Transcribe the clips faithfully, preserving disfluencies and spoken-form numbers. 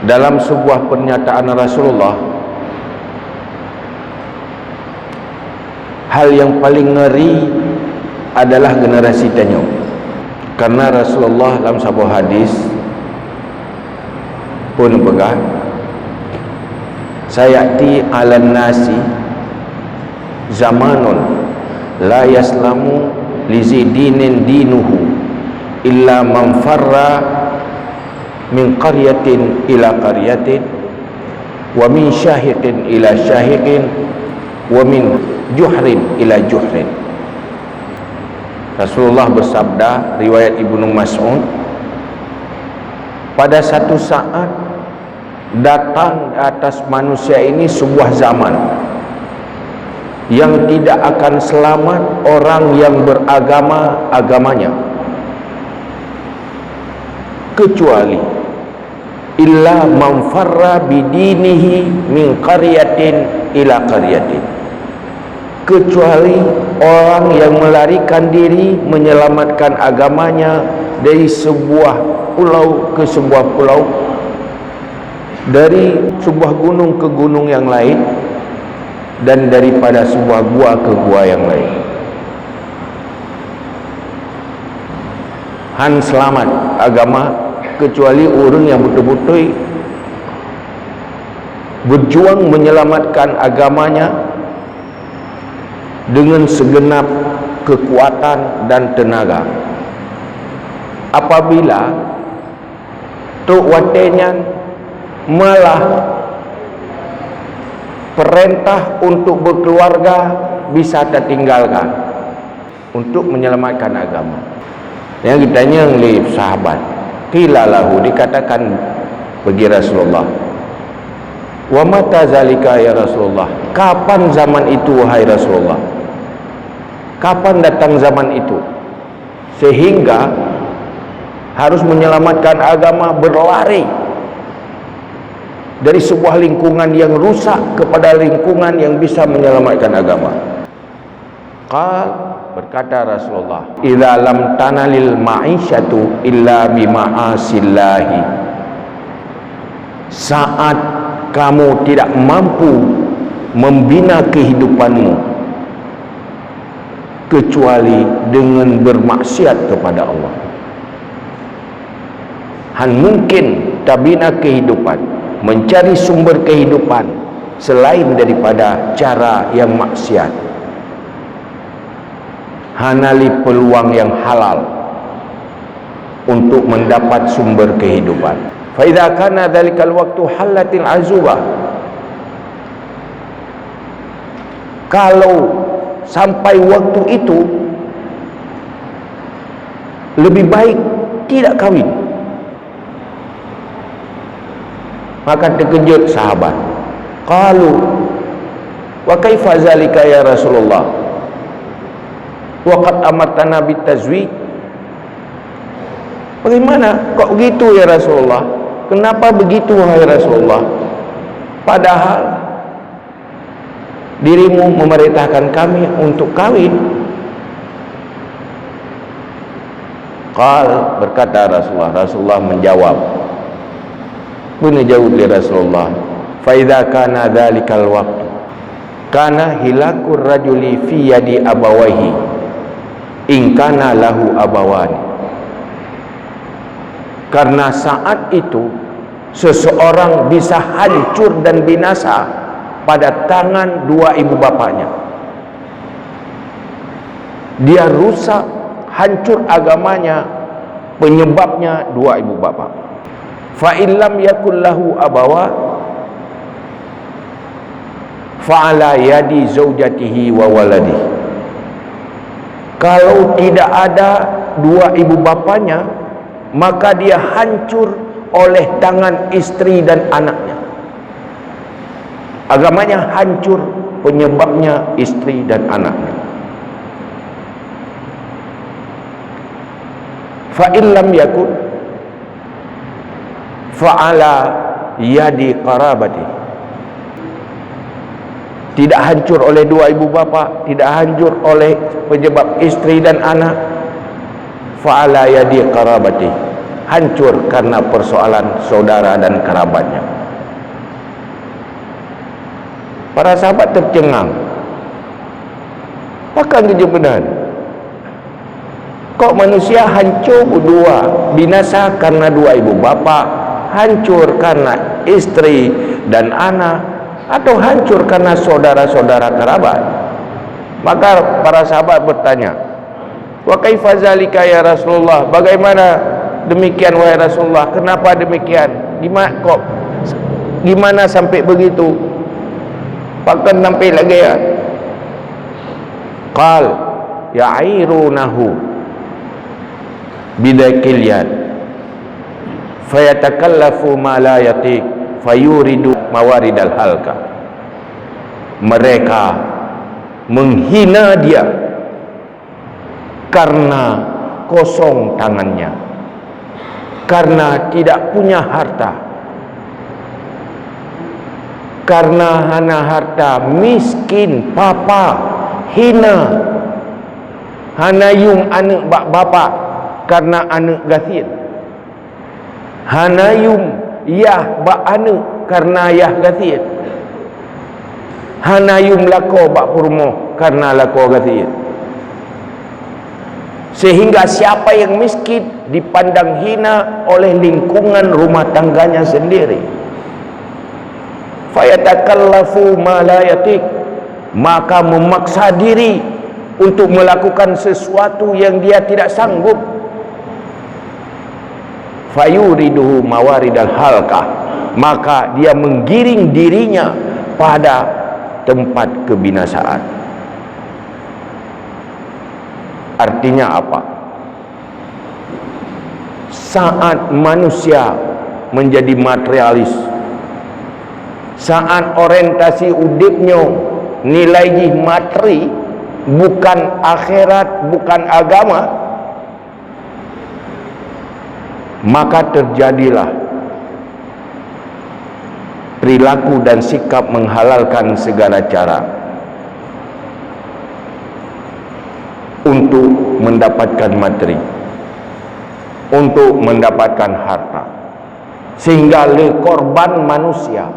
Dalam sebuah pernyataan Rasulullah, hal yang paling ngeri adalah generasi tanyoe. Karena Rasulullah lam saboh hadis pun peugah, "Sayati 'alan nasi zamanun la yaslamu li zi dinin dinuhu illa man farra min qaryatin ila qaryatin, wa min syahiqin ila syahiqin, wa min juhrin ila juhrin." Rasulullah bersabda, riwayat Ibnu Mas'ud, pada satu saat datang atas manusia ini sebuah zaman yang tidak akan selamat orang yang beragama agamanya, kecuali illa man farra bidinihi min qaryatin ila qaryatin, kecuali orang yang melarikan diri menyelamatkan agamanya dari sebuah pulau ke sebuah pulau, dari sebuah gunung ke gunung yang lain, dan daripada sebuah gua ke gua yang lain. Han seulamat agama keucuali ureuëng nyang beutôi-beutôi beujuang menyelamatkan agamanya deungon seugeunab keukuatan dan teunaga. Apabila trok watée nyan malah peurintah untuk beukeuluwarga bisa tatinggalkan untuk menyelamatkan agama. Nyang geutanyong lé sahabat, qila lahu, dikatakan bagi Rasulullah, "Wa mata zalika ya Rasulullah?" Kapan zaman itu, wahai Rasulullah? Kapan datang zaman itu? Sehingga harus menyelamatkan agama berlari dari sebuah lingkungan yang rusak kepada lingkungan yang bisa menyelamatkan agama. Qal, berkata Rasulullah, "Idza lam tanalil ma'isyatu illa bi ma'asillahi." Saat kamu tidak mampu membina kehidupanmu kecuali dengan bermaksiat kepada Allah. Han mungkin tabina kehidupan, mencari sumber kehidupan selain daripada cara yang maksiat. Hana lé peuluang yang halal untuk mendapat sumber kehidupan. Fa idza kana dzalikal waqtu hallatil azubah. Kalau sampai waktu itu, lebih baik tidak kawin. Maka terkejut sahabat. Qalu, "Wa kaifa zalika ya Rasulullah? Wa qad amartana bit tazwij." Bagaimana? Kok begitu ya Rasulullah? Kenapa begitu, wahai Rasulullah? Padahal dirimu memerintahkan kami untuk kawin. Qal, berkata Rasulullah, Rasulullah menjawab. Peue neujaweueb lé Rasulullah, "Fa idza kana dzalikal waqtu, kana hilakur rajuli fi yadi abawaihi, in kana lahu abawani." Karena saat itu seseorang bisa hancur dan binasa pada tangan dua ibu bapaknya. Dia rusak, hancur agamanya, penyebabnya dua ibu bapa. Fa in lam yakul lahu abawa, fa ala yadi zaujatihi wa waladihi. Kalau tidak ada dua ibu bapanya, maka dia hancur oleh tangan istri dan anaknya. Agamanya hancur penyebabnya istri dan anaknya. Fa in lam yakun, fa ala yadi qarabati. Tidak hancur oleh dua ibu bapa, tidak hancur oleh penyebab istri dan anak, fa ala yadi qarabati. hancur karena persoalan saudara dan kerabatnya. Para sahabat tercengang. Pakon geujeuet meunan? Kok manusia hancur dua, binasa karena dua ibu bapa, hancur karena istri dan anak, atau hancur karena saudara-saudara kerabat? Maka para sahabat bertanya, "Wa kaifa zalika ya Rasulullah?" Bagaimana demikian, wahai Rasulullah? Kenapa demikian? Gima-, kok, gimana sampai begitu? Pakon sampai lagée nyan? Qal, "Ya'irunahu bidakil yad, fayatakallafu ma la yatiq, fayuridu mawaridal halka." Mereka menghina dia karena kosong tangannya, karena tidak punya harta, karena hana harta, miskin, papa, hina, hana yuem aneuëk bak bapak karena aneuëk gasien. Hana yuem yah bak aneuëk karena yah gasien. Hana yuem lakoe bak peurumoh karena lakoe gasien. Sehingga siapa yang miskin dipandang hina oleh lingkungan rumah tangganya sendiri. Fayatakallafu ma la yatiq, maka memaksa diri untuk melakukan sesuatu yang dia tidak sanggup. Fayuriduhu mawaridal halkah, maka dia menggiring dirinya pada tempat kebinasaan. Artinya apa? Saat manusia menjadi materialis, saat orientasi udeb nyoe nilai jih materi, bukan akhirat, bukan agama, maka terjadilah perilaku dan sikap menghalalkan segala cara untuk mendapatkan materi, untuk mendapatkan harta, sehingga le korban manusia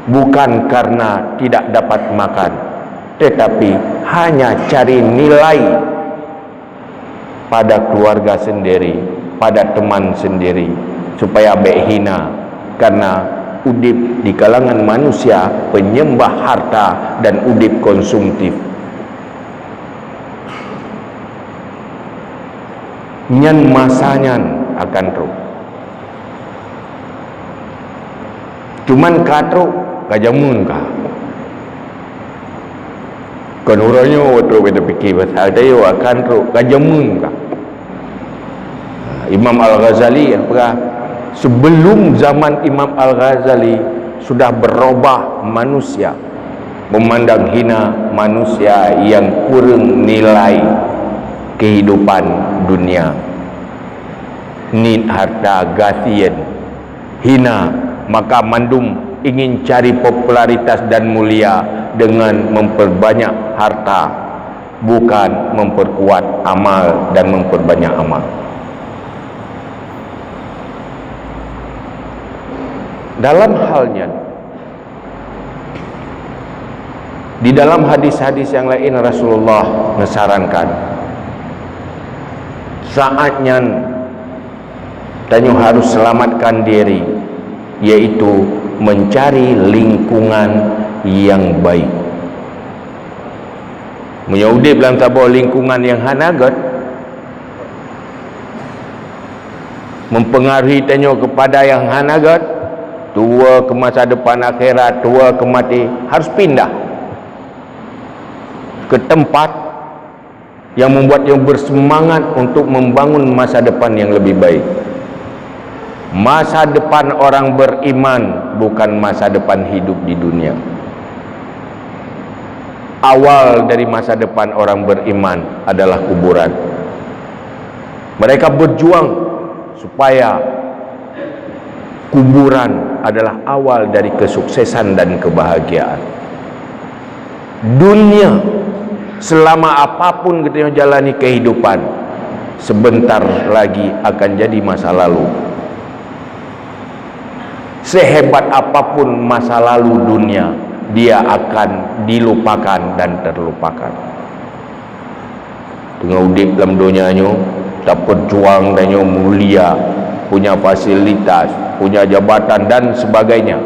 bukan karena tidak dapat makan, tetapi hanya cari nilai pada keluarga sendiri, pada teman sendiri, supaya bék hina, karena udeb di kalangan manusia penyembah harta dan udeb konsumtif. Nyan masa nyan akan trok. Cuman ka trok, ka jameun ka. Kon uroe nyoe trok, beda pike pasal, tapi akan trok, ka jameun ka. Imam Al-Ghazali yang peugah, sebelum zaman Imam Al-Ghazali sudah berubah manusia, memandang hina manusia yang kurang nilai kehidupan dunia. Nit harta gasien, hina, maka mandum ingin cari popularitas dan mulia dengan memperbanyak harta, bukan memperkuat amal dan memperbanyak amal. Dalam hal nyan, di dalam hadis-hadis yang lain Rasulullah menyarankan, saat nyan tanyoe harus selamatkan diri, yaitu mencari lingkungan yang baik. Meunyoe udeb lam saboh lingkungan yang hana gét, mempengaruhi tanyoe kepada yang hana gét, tuwoe ke masa depan akhirat, tuwoe ke maté, harus pindah ke tempat yang membuat nyoe bersemangat untuk membangun masa depan yang lebih baik. Masa depan orang beriman bukan masa depan hidup di dunia. Awal dari masa depan orang beriman adalah kuburan. Mereka berjuang supaya kuburan adalah awal dari kesuksesan dan kebahagiaan. Dunia, selama apapun kita jalani kehidupan, Sebentar lagi akan jadi masa lalu. Sehebat apapun masa lalu dunia, dia akan dilupakan dan terlupakan. Teungoh udeb lam donya nyoe, tapeujuang tanyoe mulia, punya fasilitas, punya jabatan dan sebagainya.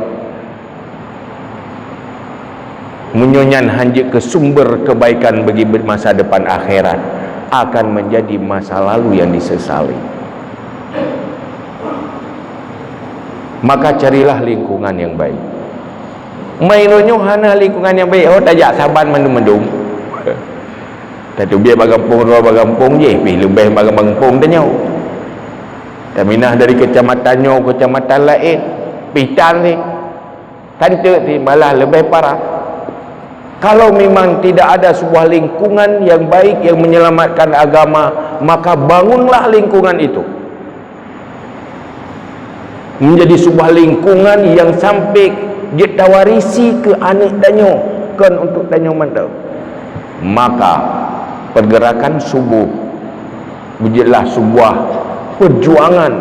Meunyoe nyan hanjeuet keu sumber kebaikan bagi masa depan akhirat, akan menjadi masa lalu yang disesali. Maka carilah lingkungan yang baik. Meunyoe hana lingkungan yang baik, oh, tajak saban mandum-mandum. Tateubiet bak gampông droe bak gampông jih, pih leubeh bak gampông tanyoe. Taminah dari kecamatan nyoe kecamatan laén, pih tan lé. Kan teuk ti malah leubeh parah. Kalau memang tidak ada sebuah lingkungan yang baik yang menyelamatkan agama, maka bangunlah lingkungan itu menjadi sebuah lingkungan yang sampai jeuet tawarisi keu aneuk tanyoe, kon untuk tanyoe mantong. Maka pergerakan subuh menjadilah sebuah perjuangan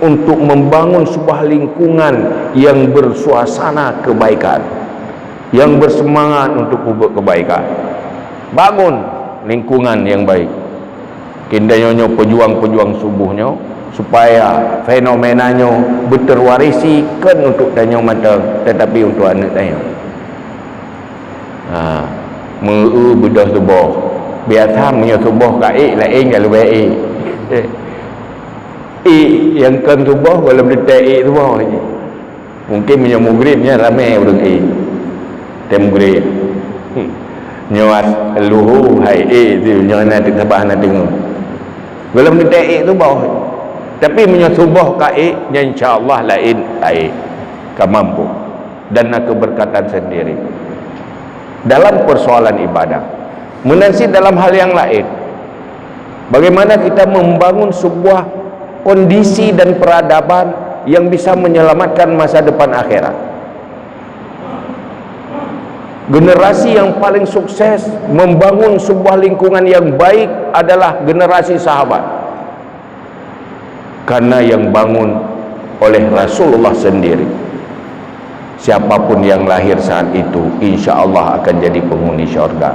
untuk membangun sebuah lingkungan yang bersuasana kebaikan, yang bersemangat untuk berbuat kebaikan. Bangun lingkungan yang baik. Kinda nyoe, nyoe pejuang-pejuang subuh nyoe, supaya fenomena nyoe beuterwarisi kon untuk tanyoe mantong, tetapi untuk aneuk tanyoe. Ha, meu-eu beudôh suboh. Biasa meunyoe suboh ka ék, laén ka leubeh ék. Ék nyang kon suboh gohlom teutek ék suboh jih. Mungkin meunyoe mugrib nyan ramé ureuëng ék. Tem mugrib. Hmm. Nyoe as luhu hai ék tu, nyoe na teuk sabah na teungoh. Gohlom teutek ék suboh. Tapi meunyoe suboh ka ék, nyan insya Allah laén ka ék. Ka mampu. Dan na keubeurkatan sendiri. Dalam persoalan ibadah. Meunan cit dalam hal yang laén. Bagaimana kita membangun sebuah kondisi dan peradaban yang bisa menyelamatkan masa depan akhirat. Generasi yang paling sukses membangun sebuah lingkungan yang baik adalah generasi sahabat. Karena yang bangun oleh Rasulullah sendiri. Siapapun yang lahir saat itu, insya Allah akan jadi penghuni syurga.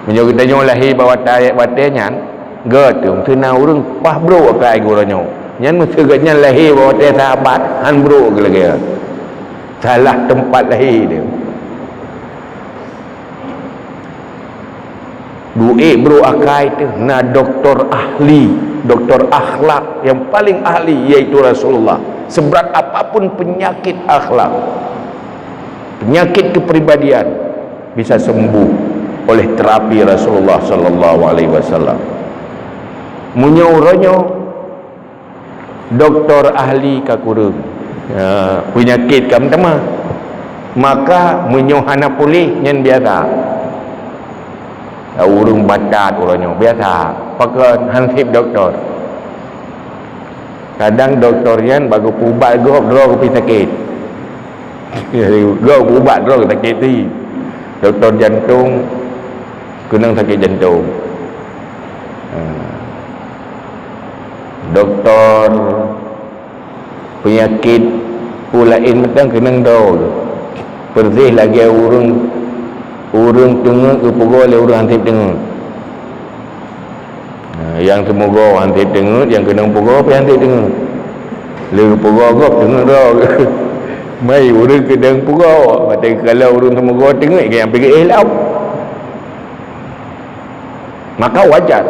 Meunyoe geutanyoe lahé bak watée ayat batée nyan, geutanyoe teuna ureuëng paih brok akai geuh uroe nyoe. Nyan meuseugat nyan lahé bak watée sahabat, han brok geuh lagée nyan. Salah teumpat lahé teuh. Duek brok akai teuh na doktor ahli, doktor akhlak yang paling ahli, yaitu Rasulullah. Seberat apapun penyakit akhlak, penyakit kepribadian, bisa sembuh oleh terapi Rasulullah sallallahu alaihi wasallam. Meunyoe uroe nyoe doktor ahli ka kureueng, ya, peunyakét ka meutamah. Maka meunyoe hana puléh, nyan biasa. Ya, ureuëng batat uroe nyoe biasa. Pakon han sép doktor. Kadang doktor nyan bak geupeuubat gob droe geupeu sakét. Gob ubat droe sakét ti. Doktor jantong keunong sakét jantong. Ha. Doktor peunyakét peue laén mantong keunong droe. Persis lagée ureuëng, ureuëng teungeut geupeugoe lé ureuëng han sép teungeut. Nah, nyang teumeugoe han sép teungeut, nyang keunong peugoe pih han sép teungeut. Lé geupeugoe gob teungeut droe. Mai ureuëng keunong peugoe, watée kalau ureuëng teumeugoe teungeut, nyang peugeue éh lam. Maka wajar.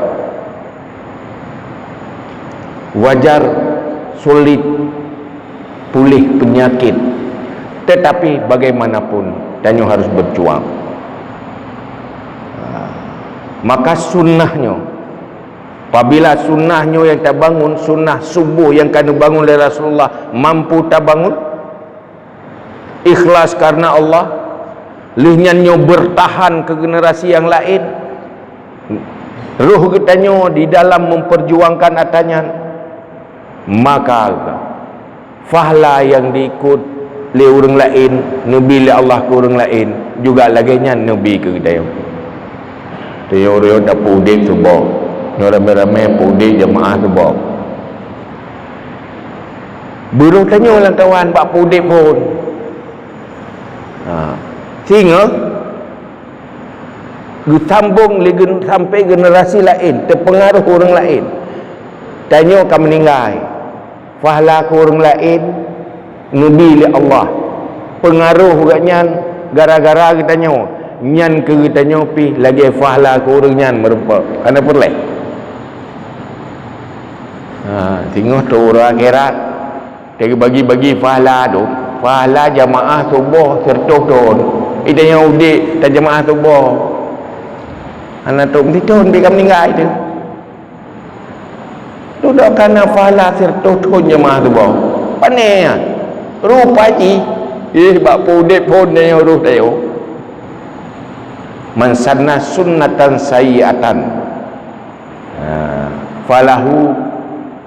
Wajar sulit puléh peunyakét, tetapi bagaimanapun tanyoe harus berjuang. Maka sunnah nyoe, apabila sunnah nyoe nyang tabangun, sunnah subuh nyang ka neubangun lé Rasulullah mampu tabangun, ikhlas karena Allah, lheueh nyan nyoe bertahan keu generasi nyang laén, roh geutanyoe di dalam memperjuangkan ata nyan, maka fahla nyang diikot lé ureuëng laén, neubi lé Allah keu ureuëng laén, juga lagée nyan neubi keu geutanyoe. Tanyoe ureuëng tapeuudeb suboh. Nyoe ramé-ramé peudeh jamaah suboh. Beurôh tanyoe lam kawan bak peudeh phon. Ha. Singoh geusambong lé gen-, sampai generasi laén, teupeungaroh ureuëng laén. Tanyoe ka meuninggai. Pahala keu ureuëng laén neubi lé Allah. Peungaroh geuh nyan gara-gara geutanyoe, nyan keu geutanyoe pih lagée pahala keu ureuëng nyan meurumpok. Hana peureulée. Ha, singoh trok uroe akhirat, teubagi-bagi pahala tu. Pahala jamaah suboh siratoh thon. Geutanyoe udeb tajamaah suboh. Hana trok meusiton pih ka meuninggai teuh. Dudoe kana pahala siratoh thon jamaah suboh. Pane nyan? Rupa jih. Ih, bak peudeh phon tanyoe roh tanyoe. Man sanna sunnatan sayyi'atan, ha, falahu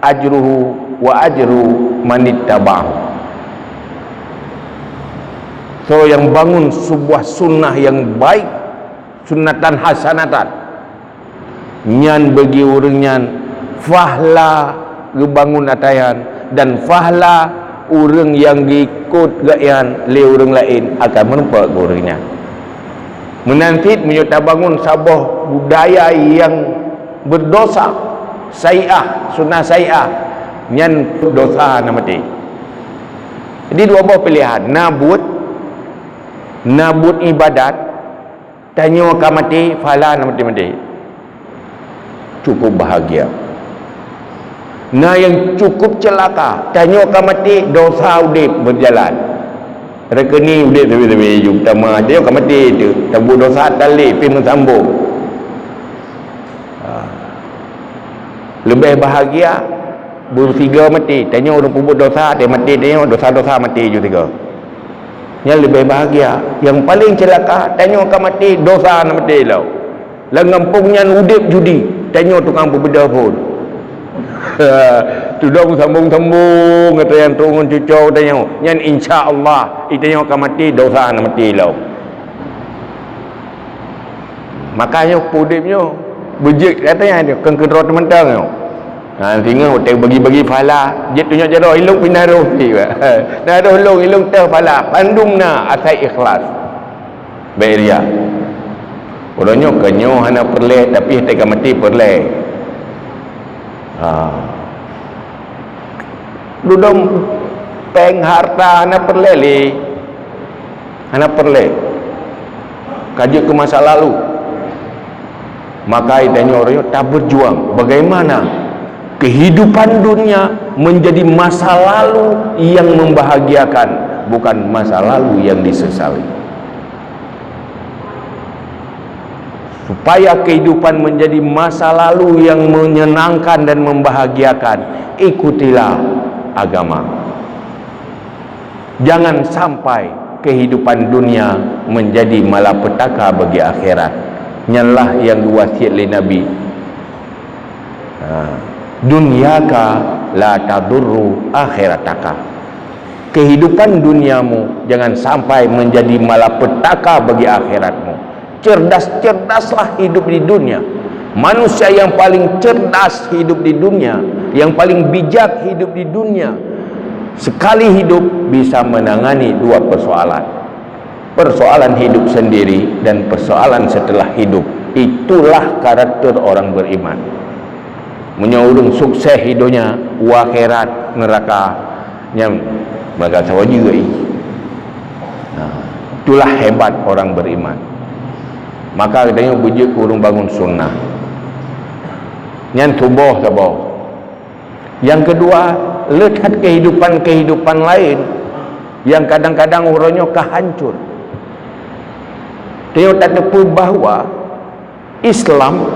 ajruhu wa ajru manittaba'ahu. So yang bangun sebuah sunnah yang baik, sunnatan hasanatan, nyan bagi ureuëng nyan pahala geubangun ata nyan dan pahala ureuëng nyang geuikot geuh nyan lé ureuëng laén akan meurumpok keu ureuëng nyan. Meunan cit meunyoe tabangun saboh budaya nyang berdosa, sai'ah, sunnah sai'ah, nyan dosa na maté. Jadi dua boh pilihan, na buet, na buet ibadat, tanyoe ka maté, pahala na maté-maté. Cukup bahagia. Na nyang cukup ceulaka, tanyoe ka maté, dosa udeb beujalan. Rekening udeb sabe-sabe jeuet tamah, tanyoe ka maté teuh, tabuet dosa talé pih meusambong. Ha. Leubeh bahagia beusigoe maté, tanyoe ureuëng peubuet dosa, maté tanyoe dosa-dosa maté jeuet sigoe. Nyan leubeh bahagia. Nyang paleng ceulaka, tanyoe ka maté, dosa na maté lom. Lam gampông nyan udeb judi, tanyoe tukang peubeudôh phon. Tudong sambong-sambong, kata nyang trok ngon cucoe tanyoe. Nyan insya Allah, tanyoe ka maté, dosa na maté lom. Makajih peudeb nyoe beujeuet kata nyan, kon keu droe teumantong nyoe. Ha, singoh watée bagi-bagi pahala, jeuet tunyok jaroe, ilong pinah roh pih. Na roh lôn, ilong teuh pahala, bandum na asai ikhlas. Bék ria. Uroe nyoe keu nyoe hana peureulée, tapi watée ka maté peureulée. Ha. Dudong péng harta hana peureulée lé. Hana peureulée. Ka jeuet keu masa lalu. Maka tanyoe uroe nyoe taberjuang bagaimana kehidupan dunia menjadi masa lalu yang membahagiakan, bukan masa lalu yang disesali. Supaya kehidupan menjadi masa lalu yang menyenangkan dan membahagiakan, ikutilah agama. Jangan sampai kehidupan dunia menjadi malapetaka bagi akhirat. Nyanlah nyang geuwasiet lé Nabi. Ha, "Dunyaka la tadurru akhirataka." Kehidupan duniamu jangan sampai menjadi malapetaka bagi akhiratmu. Cerdas-cerdaslah hidup di dunia. Manusia yang paling cerdas hidup di dunia, yang paling bijak hidup di dunia, sekali hidup bisa menangani dua persoalan. Persoalan hidup sendiri dan persoalan setelah hidup. Itulah karakter orang beriman. Meunyoe ureuëng sukses di donya, u akhirat neuraka, nyan neuraka sawaji. Nah, itulah hebat orang beriman. Maka geutanyoe beujeuet keu ureuëng bangun sunnah. Nyan tuboh saboh. Nyang keudua, le that kehidupan-kehidupan laén nyang kadang-kadang uroe nyoe ka hancur. Tanyoe tateupeue bahwa Islam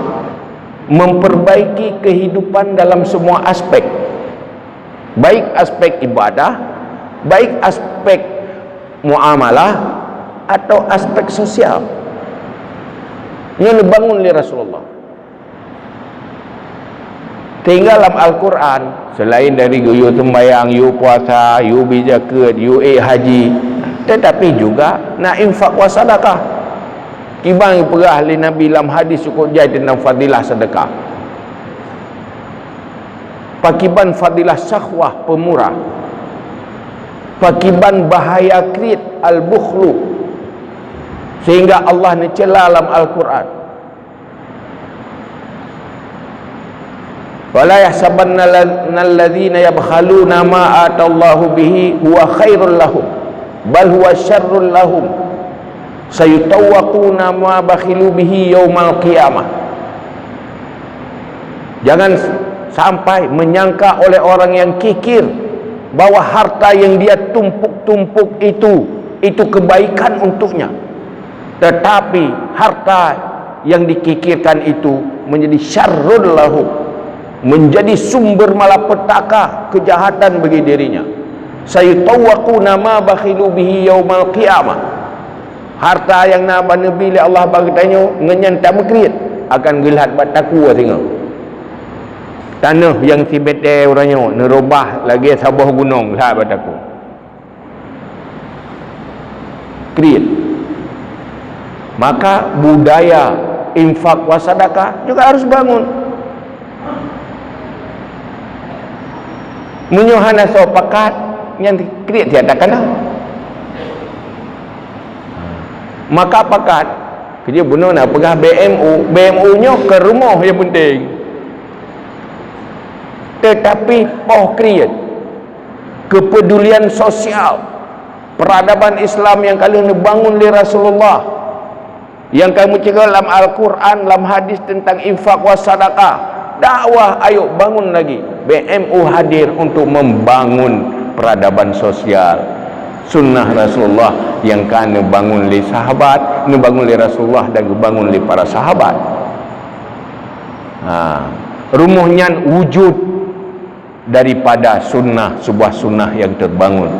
memperbaiki kehidupan dalam semua aspek, baik aspek ibadah, baik aspek muamalah, atau aspek sosial. Nyoe neubangun lé Rasulullah. Tinggai lam Al-Quran, selain dari yue seumbahyang, yue puasa, yue bi zakeuet, yue ék haji, tetapi juga na infak wa sadakah. Kiban geupeugah lé Nabi lam hadis cukup jai tentang fadilah sedekah. Pakiban fadilah syakhwah, pemurah. Pakiban bahaya kriet, al-bukhlu. Sehingga Allah neucela lam Al-Quran. "Wala yahsabanna alladzina yabkhaluna ma atallahu bihi huwa khairul lahum, bal huwa syarrul lahum, sayutawwaquna ma bakhilu bihi yaumal qiyamah." Jangan sampai menyangka oleh orang yang kikir bahwa harta yang dia tumpuk-tumpuk itu, itu kebaikan untuknya. Tetapi harta yang dikikirkan itu menjadi syarrul lahum, menjadi sumber malapetaka, kejahatan bagi dirinya. "Sayutawwaquna ma bakhilu bihi yaumal qiyamah." Harta nyang na bak neubi lé Allah bak geutanyoe, ngon nyan tameukriet, akan geulhat bak takue singoh. Tanoh nyang simeter uroe nyoe neurubah lagée saboh gunong, geulhat bak takue. Kriet. Maka budaya infak wa sadakah juga harus bangun. Meunyoe hana soe pakat, nyan kriet siat takana. Maka pakat, keujeuet bunoe na peugah B M U. B M U nyoe keu rumoh nyang penting. Tetapi poh kriet, kepedulian sosial, peradaban Islam nyang ka lheueh neubangun lé Rasulullah, nyang ka meuceugoe lam Al-Quran, lam hadis tentang infak wa sadakah, dakwah, ayo bangun lagi. B M U hadir untuk membangun peradaban sosial. Sunnah Rasulullah nyang ka neubangun lé sahabat, neubangun lé Rasulullah dan geubangun lé para sahabat. Ha, rumoh nyan wujud daripada sunnah, sebuah sunnah yang terbangun.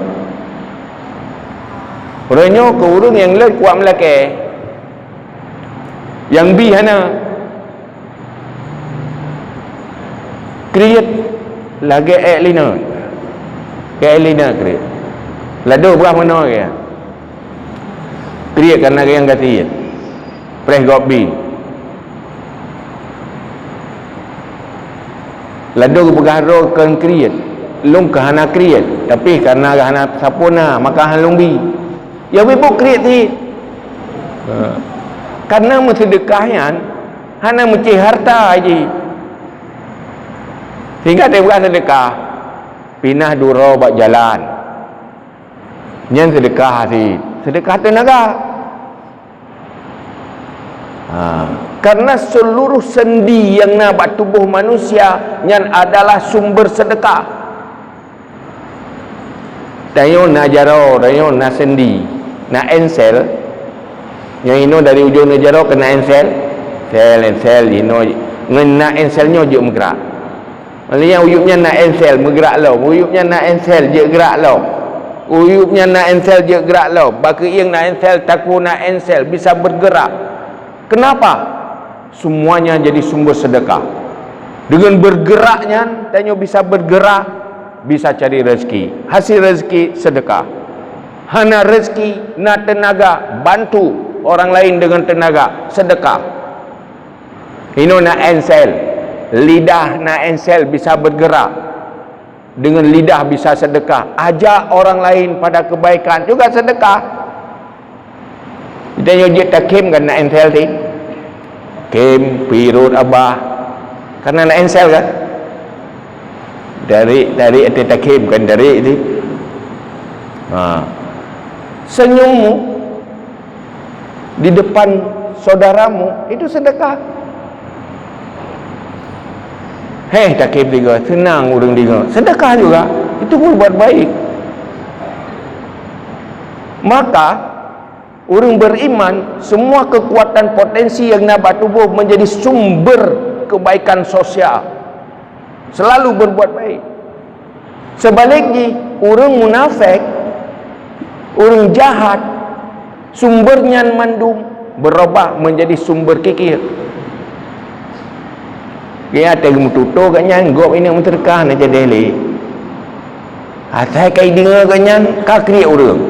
Uroe nyoe keu ureuëng nyang lôn kuat meulakée, nyang bi hana, kriet lagée ék linot. Ék linot kriet. Ladôm blah meunoe gaya. Kriet karena nyang gasien. Preh gob bi. Ladôm geupeugah droe kon kriet. Lôn ka hana kriet, tapi karena hana sapeue na, maka han lôn bi. Ya, wibuk kriet cit. Ha. Karena meuseudeukah nyan hana meucéh harta jih. Sehingga teupeugah seudeukah, pinah duroe bak jalan. Nyan seudeukah cit, seudeukah teunaga. Ha, karena seluruh sendi nyang na bak tuboh manusia nyan adalah sumber seudeukah. Tanyoe na jaroe, tanyoe na sendi, na ensel. Nyang inoe dari ujong neujaroe keu na ensel, sel, ensel, inoe ngon na ensel nyoe jeuet meugrak. Maksudnya, uyueb nyan na ensel meugrak lom, uyueb nyan na ensel jeuet grak lom. Uyueb nyan na ensel jeuet grak lom, bak keuieng na ensel, takue na ensel, bisa bergerak. Kenapa? Semuanya jadi sumber sedekah. Dengan bergerak nyan, tanyoe bisa bergerak, bisa cari rezeki. Hasil rezeki, sedekah. Hana rezeki, na tenaga, bantu orang lain dengan tenaga, sedekah. Inoe na ensel, lidah na ensel bisa bergerak. Dengan lidah bisa sedekah. Ajak orang lain pada kebaikan, juga sedekah. Kita nyoe jeuet takhém kan na ensel cit. Khém, pirot abah. Karena na ensel kan? Tarik, tarik, ateueh takhém kan tarik cit. Ha. Senyummu di depan saudaramu, itu sedekah. Heh, takhém deungoe, seunang ureuëng deungoe. Sedekah juga, itu berbuat baik. Maka, ureuëng beriman, semua kekuatan potensi yang na bak tuboh menjadi sumber kebaikan sosial. Selalu berbuat baik. Sebaliknya, ureuëng munafék, ureuëng jahat, sumber nyan mandum berubah menjadi sumber kikir. Dia ada meututoe kat nyan, gob ini meuteurka na jadi lé. Asai kai deungoe kat nyan, ka kriet ureuëng.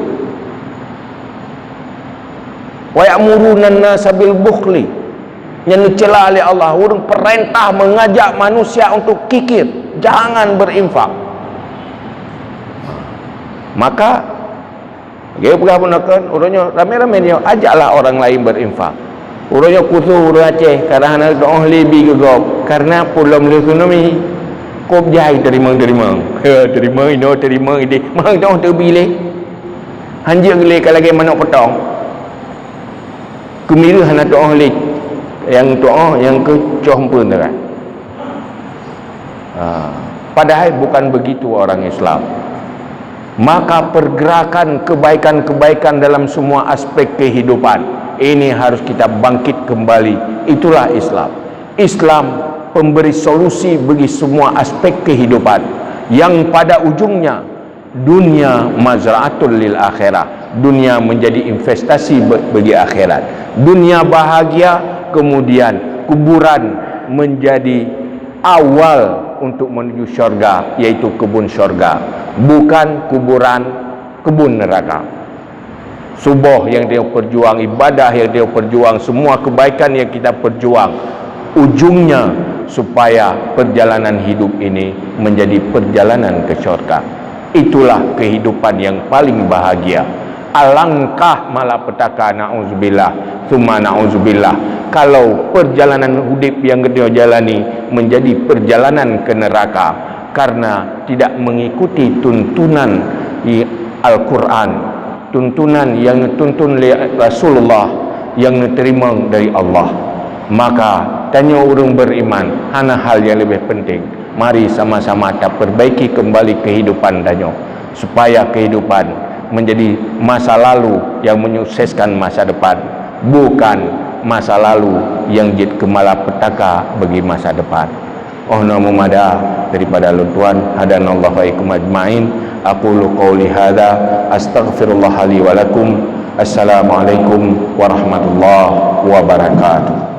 "Wa ya'muruna an-nasa bil bukhli." Nyan neucela lé Allah, ureuëng peurintah mengajak manusia untuk kikir. Jangan berinfak. Maka, lagée peugah bunoe kan, uroe nyoe ramé-ramé nyoe, ajaklah orang lain berinfak. Uroe nyoe khusos ureuëng Aceh, kadang hana teuoh lé bi keu gob, karena peue lom lé tsunami. Kop jai teurimong-teurimong. He, teurimong inoe, teurimong idéh, mang teuoh teubi lé. Hanjeuet lé ka lagée manok peutong. Keumiréh hana teuoh lé, nyang teuoh nyang keu coh eumpeuen teuka. Ah, padahal bukan begitu orang Islam. Maka pergerakan kebaikan-kebaikan dalam semua aspek kehidupan ini harus kita bangkit kembali. Itulah Islam. Islam pemberi solusi bagi semua aspek kehidupan yang pada ujungnya dunia mazra'atul lil akhirah. Dunia menjadi investasi be-, bagi akhirat. Dunia bahagia, kemudian kuburan menjadi awal untuk menuju syurga, yaitu kebun syurga, bukan kuburan, kebun neraka. Suboh yang dia perjuang, ibadah yang dia perjuang, semua kebaikan yang kita perjuang, ujungnya supaya perjalanan hidup ini menjadi perjalanan ke syurga. Itulah kehidupan yang paling bahagia. Alangkah malapetaka, na'udzubillah, tsumma na'udzubillah, kalau perjalanan udeb yang kita jalani menjadi perjalanan ke neraka karena tidak mengikuti tuntunan i-, Al-Quran, tuntunan yang dituntun oleh Rasulullah yang diterima dari Allah. Maka, tanyoe ureuëng beriman, hana hal yang lebih penting. Mari sama-sama taperbaiki kembali kehidupan tanyoe, supaya kehidupan menjadi masa lalu yang menyukseskan masa depan, bukan masa lalu yang jeuet keu malapetaka bagi masa depan. Oh, na meumada daripada lôn tuan, hadanallahu wa iyyakum ajmain. Aqulu qauli hadza, astaghfirullah li wa lakum. Assalamualaikum warahmatullahi wabarakatuh.